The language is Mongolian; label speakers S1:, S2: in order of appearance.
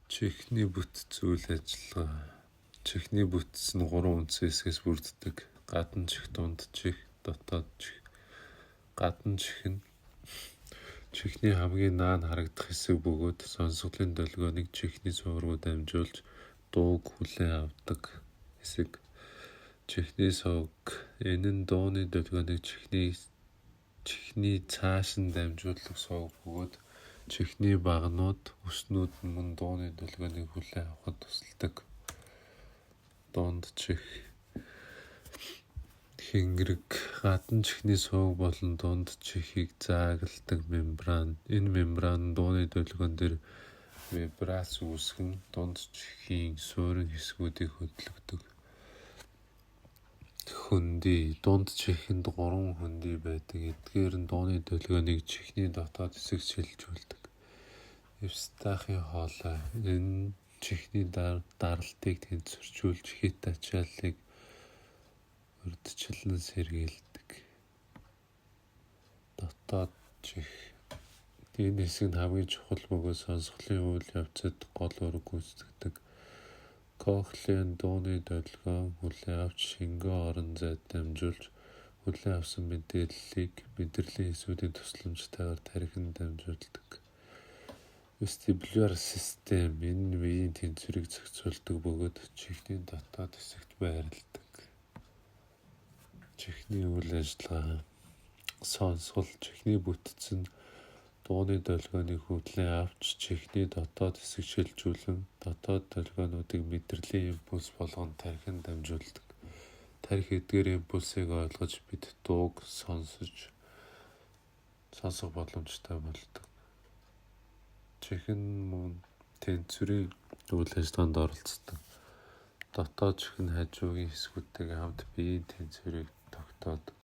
S1: Чихний бүтэц үйл ажиллагаа. Чихний бүтэц нь гурван үндсэн хэсгээс бүрддэг: гадна чих, дунд чих, дотоод чих. Гадна чих нь чихний хамгийн наана харагдах хэсэг бөгөөд сонсголын долгионыг чихний сувг руу дамжуулж дууг хүлээн авдаг хэсэг. Чихний сувг. Энэ нь дууны долгионыг чихний цааш нь дамжуулах сувг бөгөөд чихний баганууд, үснүүд нь мөн дууны долгионыг хүлээн авахад тусалдаг. Дунд чих. Хингэрэг. Гадна чихний сувг болон дунд чихийг заагладаг мембран. Энэ мембран нь дууны долгион дээр вибрац үүсгэн дунд чихийн суурин хэсгүүдийг хөдөлгөдөг. Хөндий. Дунд чихэнд гурван хөндий байдаг. Эдгээр нь дууны долгионыг чихний дотоод хэсэгт шилжүүлдэг. Евстахийн хоолой. Энэ нь чихний даралтыг тэнцвэржүүлж, хэт ачааллыг урьдчилан сэргийлдэг. Дотоод чих. Энэ хэсэг нь хамгийн чухал бөгөөд сонсголын үйл явцад гол үүрэг гүйцэтгэдэг. Кохлеа нь дууны долгион хүлээн авч шингэн орон зайд дамжуулж, хүлээн авсан мэдээллийг мэдрэлийн хэсүүдийн тусламжтайгаар тархинд дамжуулдаг. Вестибуляр систем. Энэ нь биеийн тэнцвэрийг зохицуулдаг бөгөөд чихний дотоод хэсэгт байрладаг. Чихний үйл ажиллагаа. Сонсгол. Чихний бүтэц нь дууны долгионыг хүлээн авч чихний дотоод хэсэгт шилжүүлэн, дотоод долгионуудыг мэдрэлийн импульс болгон тархинд дамжуулдаг. Тархи эдгээр импульсийг ойлгож бид дууг сонсох боломжтой болдог. Чих нь мөн тэнцвэрийн үйл ажиллагаанд оролцдог. Дотоод чих нь хажуугийн хэсгүүдтэйгээ хамт биеийн тэнцвэрийг тогтоодог.